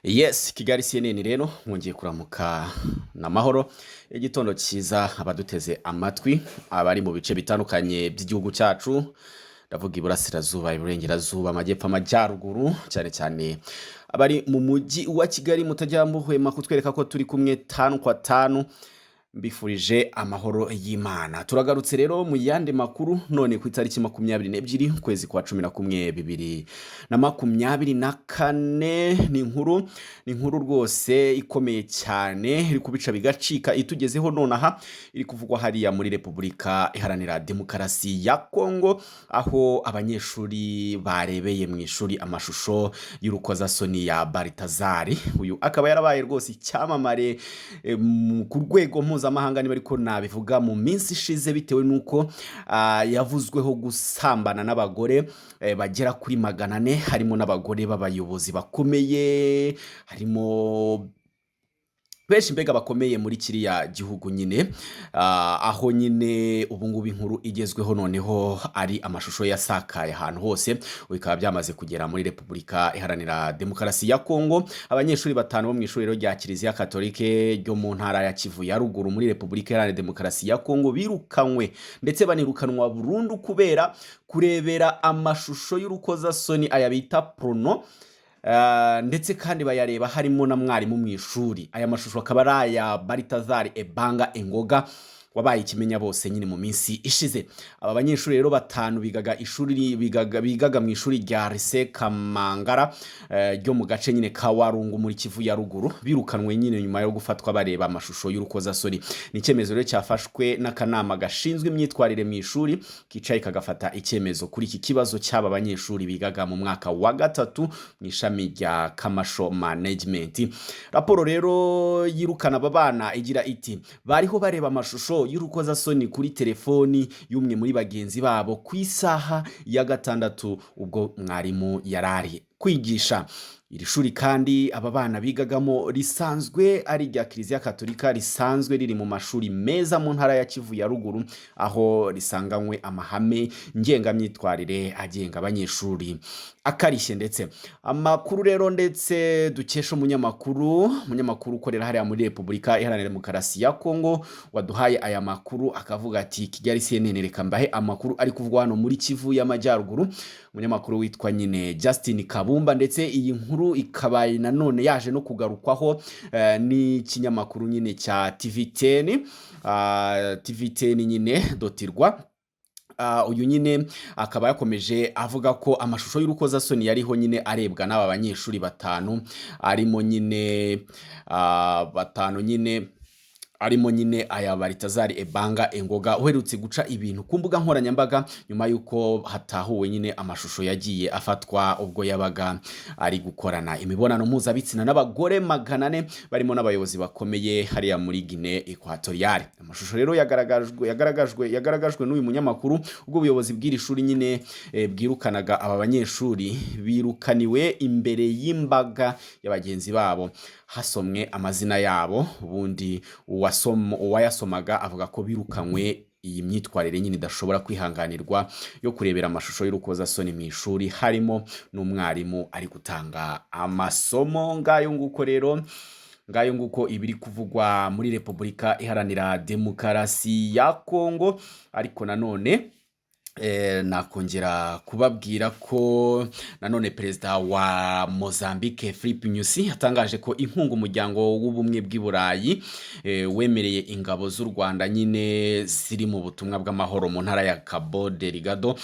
Yes, Kigali CNN rero mwongeye kuramuka n'amahoro. Igitondo cyiza abaduteze amatwi, abari mu bice bitandukanye by'igihugu cyacu, ndavuga iburasirazuba, iburengerazuba, amajyepfo, amajyaruguru, cyane cyane abari mu mujyi wa Kigali, mutajya muhwema kutwereka ko turi kumwe tanu kwa tanu. Mbifurije amahoro y'Imana. Turagarutse rero mu yandi makuru none ku itariki 22 ukwezi kwa 11 2024. Ni inkuru rwose ikomeye cyane, iri kubica bigacika, itugezeho nonaha, iri kuvugwa hariya muri Repubulika Iharanira Demokarasi ya Kongo, aho abanyeshuri barebeye mu ishuri amashusho y'urukozasoni ya Baritazari. Uyu akaba yarabaye rwose icyamamare ku rwego mpuzamahanga, niba ariko nabivuga, mu minsi ishize, bitewe n'uko yavuzweho gusambana n'abagore bagera kuri 400, harimo n'abagore b'abayobozi bakomeye, harimo benshi mbega bakomeye muri kiriya gihugu nyine. Aho nyine ubu ngubu inkuru igezweho noneho ari amashusho yasakaye ahantu hose, bikaba byamaze kugera muri Repubulika Iharanira Demokarasi ya Kongo. Abanyeshuri batanu bo mu ishuri rero rya Kiliziya Katolike ryo mu ntara ya Kivu ya Ruguru muri Repubulika Iharanira Demokarasi ya Kongo birukanywe, ndetse banirukanwa burundu kubera kurebera amashusho y'urukozasoni, aya bita porno, ndetse kandi bayareba harimo na mwarimu mu ishuri. Aya mashusho akaba ari aya Baritazari Ebanga Engoga, wabaye ikimenya bose nyine mu minsi ishize. Aba banyeshuri rero batanu bigaga mu ishuri rya Lycée Kamangara ryo mu gace nyine ka Warungu muri Kivu ya Ruguru, birukanwe nyine nyuma yo gufatwa bareba amashusho y'urukozasoni. Ni icyemezo rero cyafashwe n'akanama gashinzwe imyitwarire mu ishuri, kicaye kagafata icyemezo kuri iki kibazo cy'aba banyeshuri bigaga mu mwaka wa gatatu mu ishami rya Commercial Management. Raporo rero yirukana aba bana igira iti: "Bariho bareba amashusho y'urukozasoni kuri telefoni y'umwe muri bagenzi babo ku isaha ya 6, ubwo mwarimu yarari kwigisha." Iri shuri kandi aba bana bigagamo risanzwe ari irya Kiliziya Katolika, risanzwe riri mu mashuri meza mu ntara ya Kivu ya Ruguru, aho risanganywe amahame ngengamyitwarire agenga abanyeshuri akarishye. Ndetse amakuru rero ndetse dukesha umunyamakuru ukorera hariya muri Repubulika Iharanira Demokarasi ya Kongo, waduhaye aya makuru, akavuga ati: "Kigali CNN, reka mbahe amakuru ari kuvugwa hano muri Kivu y'Amajyaruguru." Umunyamakuru witwa nyine Justin Kabumba, ndetse iyi nkuru ikaba nanone yaje no kugarukwaho n'ikinyamakuru nyine cya TV10, TV10 nyine dotirwa. Uyu nyine akaba yakomeje avuga ko amashusho y'urukozasoni yariho nyine arebwa n'aba banyeshuri batanu, arimo nyine batanu nyine, arimo nyine aya Baritazari Ebanga Engoga, uherutse guca ibintu ku mbuga nkoranyambaga nyuma y'uko hatahuwe nyine amashusho yagiye afatwa ubwo yabaga ari gukorana imibonano mpuzabitsina n'abagore 400, barimo n'abayobozi bakomeye hariya muri Guinée Equatoriale. Amashusho rero yagaragajwe n'uyu munyamakuru ubwo ubuyobozi bw'iri shuri nyine bwirukanaga aba banyeshuri, birukaniwe imbere y'imbaga ya bagenzi babo, hasomwe amazina yabo, ubundi uwayasomaga avuga ko birukanywe iyi myitwarire nyine idashobora kwihanganirwa yo kurebera amashusho y'urukozasoni mu ishuri, harimo n'umwarimu ari gutanga amasomo. Ngayo nguko rero, ngayo nguko ibiri kuvugwa muri Repubulika Iharanira Demokarasi ya Kongo. Ariko nanone nakongera kubabwira ko nanone perezida wa Mozambique Filipe Nyusi yatangaje ko inkunga umuryango w'Ubumwe bw'i Burayi wemereye ingabo z'u Rwanda nyine ziri mu butumwa bw'amahoro mu ntara ya Cabo Delgado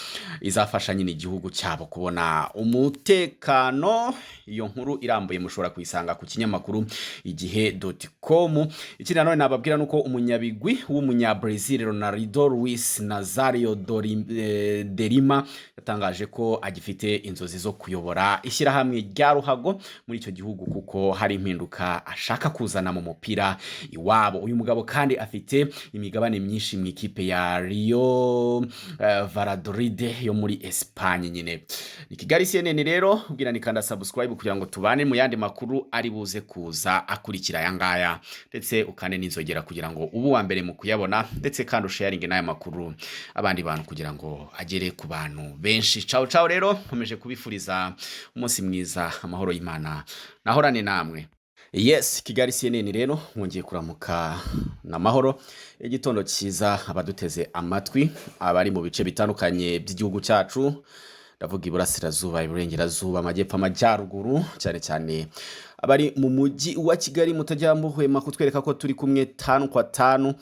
izafasha nyine igihugu cyabo kubona umutekano. Iyo nkuru irambuye mushobora kuyisanga ku kinyamakuru igihe.com. Ikindi nanone nababwira nuko umunyabigwi w'umunyabrazil Ronaldo Luis Nazario de Lima yatangaje ko agifite inzozi zo kuyobora ishyirahamwe rya ruhago muri icyo gihugu, kuko hari impinduka ashaka kuzana mu mupira iwabo. Uyu mugabo kandi afite imigabane myinshi mu ikipe ya Real Valladolid yo muri Espagne nyine. Ni Kigali CNN rero, ubwira ni kanda subscribe kugira ngo tubane mu yandi makuru ari buze kuza akurikira aya ngaya, ndetse ukande n'inzogera kugira ngo ube uwa mbere mu kuyabona, ndetse kandi usharinge n'aya makuru abandi bantu kugira ngo ngo agere ku bantu benshi. Ciao ciao rero, nkomeje kubifuriza umunsi mwiza, amahoro y'Imana nahorane namwe. Yes, Kigali CNN rero mwongeye kuramuka n'amahoro, igitondo cyiza abaduteze amatwi, abari mu bice bitandukanye by'igihugu cyacu, ndavuga iburasirazuba, iburengerazuba, amajyepfo, amajyaruguru, cyane cyane abari mu mujyi wa Kigali, mutajya muhwema kutwereka ko turi kumwe tanu kwa tanu.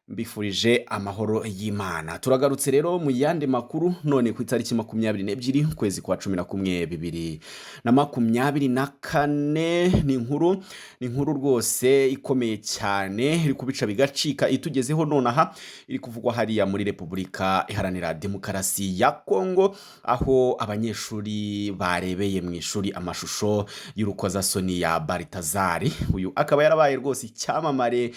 Mbifurije amahoro y'Imana. Turagarutse rero mu yandi makuru none ku itariki 22 ukwezi kwa 11 2024. Ni inkuru rwose ikomeye cyane, iri kubica bigacika, itugezeho nonaha, iri kuvugwa hariya muri Repubulika Iharanira Demokarasi ya Kongo, aho abanyeshuri barebeye mu ishuri amashusho y'urukozasoni ya Baritazari. Uyu akaba yarabaye rwose icyamamare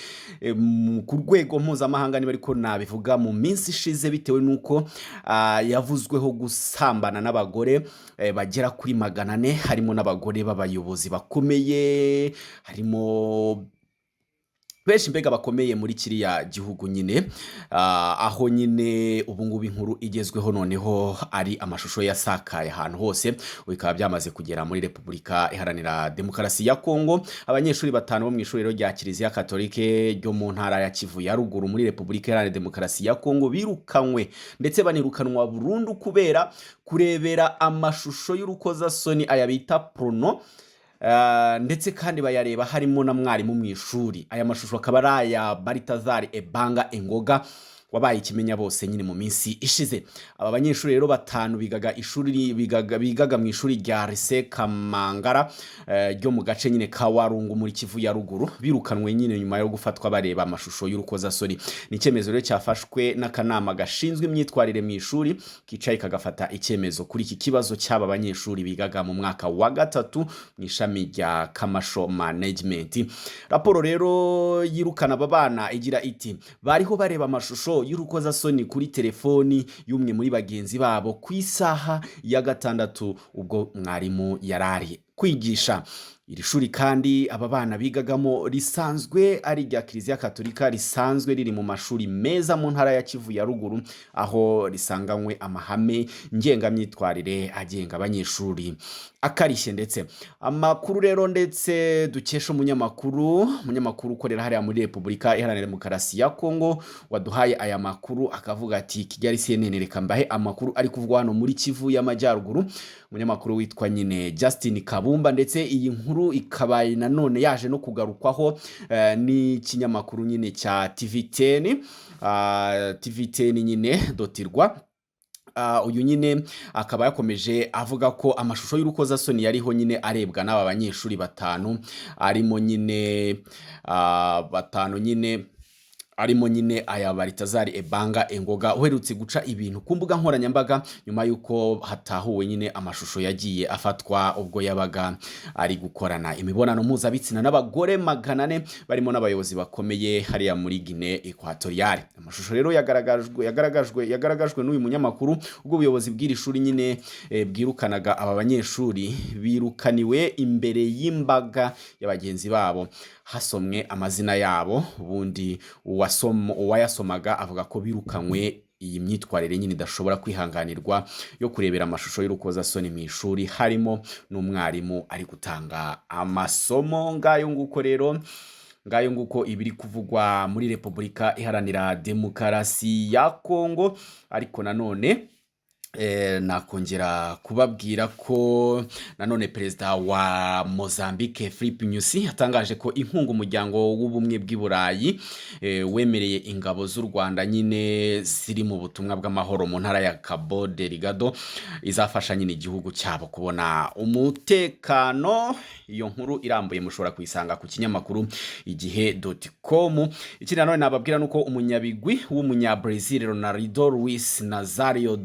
ku rwego mpuzamahanga, niba ariko nabivuga, mu minsi ishize, bitewe n'uko yavuzweho gusambana n'abagore bagera kuri 400, harimo n'abagore b'abayobozi bakomeye, harimo benshi mbega bakomeye muri kiriya gihugu nyine. Aho nyine ubu ngubu inkuru igezweho noneho ari amashusho yasakaye ahantu hose, bikaba byamaze kugera muri Repubulika Iharanira Demokarasi ya Kongo. Abanyeshuri batanu bo mu ishuri rya Kiliziya Katolike ryo mu ntara ya Kivu ya Ruguru muri Repubulika Iharanira Demokarasi ya Kongo birukanywe, ndetse banirukanwa burundu, kubera kurebera amashusho y'urukozasoni, aya bita porno, ndetse kandi bayareba harimo na mwarimu mu ishuri. Aya mashusho akaba ari aya Baritazari Ebanga Engoga, wabaye ikimenya bose nyine mu minsi ishize. Aba banyeshuri rero batanu bigaga mu ishuri rya Lycée Kamangara ryo mu gace nyine ka Warungu muri Kivu ya Ruguru, birukanwe nyine nyuma yo gufatwa bareba amashusho y'urukozasoni. Ni icyemezo rero cyafashwe n'akanama gashinzwe imyitwarire mu ishuri, kicaye kagafata icyemezo kuri iki kibazo cy'aba banyeshuri bigaga mu mwaka wa gatatu mu ishami rya Commercial Management. Raporo rero yirukana aba bana igira iti: "Bariho bareba amashusho y'urukozasoni kuri telefoni y'umwe muri bagenzi babo ku isaha ya 6, ubwo mwarimu yarari kwigisha." Iri shuri kandi aba bana bigagamo risanzwe ari irya Kiliziya Katolika, risanzwe riri mu mashuri meza mu ntara ya Kivu ya Ruguru, aho risanganywe amahame ngengamyitwarire agenga abanyeshuri akarishye. Ndetse amakuru rero ndetse dukesha umunyamakuru ukorera hariya muri Repubulika Iharanira Demokarasi ya Kongo, waduhaye aya makuru, akavuga ati: "Kigali CNN, reka mbahe amakuru ari kuvugwa hano muri Kivu y'Amajyaruguru." Umunyamakuru witwa nyine Justin Kabumba, ndetse iyi nkuru ikaba nanone yaje no kugarukwaho n'ikinyamakuru nyine cya TV10, TV10 nyine dotirwa. Uyu nyine akaba yakomeje avuga ko amashusho y'urukozasoni yariho nyine arebwa n'aba banyeshuri batanu, arimo nyine batanu nyine, arimo nyine aya Baritazari Ebanga Engoga, uherutse guca ibintu ku mbuga nkoranyambaga nyuma y'uko hatahuwe nyine amashusho yagiye afatwa ubwo yabaga ari gukorana imibonano mpuzabitsina n'abagore 400, barimo n'abayobozi bakomeye hariya muri Guinée Equatoriale. Amashusho rero yagaragajwe n'uyu munyamakuru ubwo ubuyobozi bw'iri shuri nyine bwirukanaga aba banyeshuri, birukaniwe imbere y'imbaga ya bagenzi babo, hasomwe amazina yabo, ubundi uwayasomaga avuga ko birukanywe iyi myitwarire nyine idashobora kwihanganirwa yo kurebera amashusho y'urukozasoni mu ishuri, harimo n'umwarimu ari gutanga amasomo. Ngayo nguko rero, ngayo nguko ibiri kuvugwa muri Repubulika Iharanira Demokarasi ya Kongo. Ariko nanone nakongera kubabwira ko nanone perezida wa Mozambique Philippe Nyusi yatangaje ko inkunga umuryango w'ubumwe bw'i Burayi wemereye ingabo z'u Rwanda nyine ziri mu butumwa bw'amahoro mu ntara ya Cabo Delgado izafasha nyine igihugu cyabo kubona umutekano. Iyo nkuru irambuye mushobora kuyisanga ku kinyamakuru igihe.com. Ikindi nanone nababwira nuko umunyabigwi w'umunyabrazil Ronaldo Luis Nazario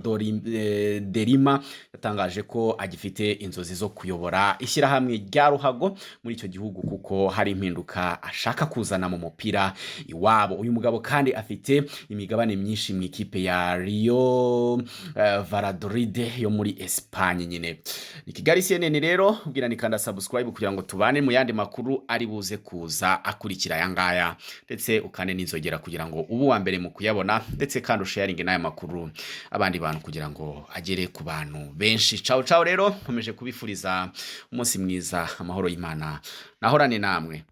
de Lima yatangaje ko agifite inzozi zo kuyobora ishyirahamwe rya ruhago muri icyo gihugu, kuko hari impinduka ashaka kuzana mu mupira iwabo. Uyu mugabo kandi afite imigabane myinshi mu ikipe ya Real Valladolid yo muri Espagne nyine. Ni Kigali CNN rero, ubwira ni kanda subscribe kugira ngo tubane mu yandi makuru ari buze kuza akurikira aya ngaya, ndetse ukande n'inzogera kugira ngo ube uwa mbere mu kuyabona, ndetse kandi usharinge n'aya makuru abandi bantu kugira ngo agere ku bantu benshi. Ciao ciao rero, nkomeje kubifuriza umunsi mwiza, amahoro y'Imana nahorane namwe.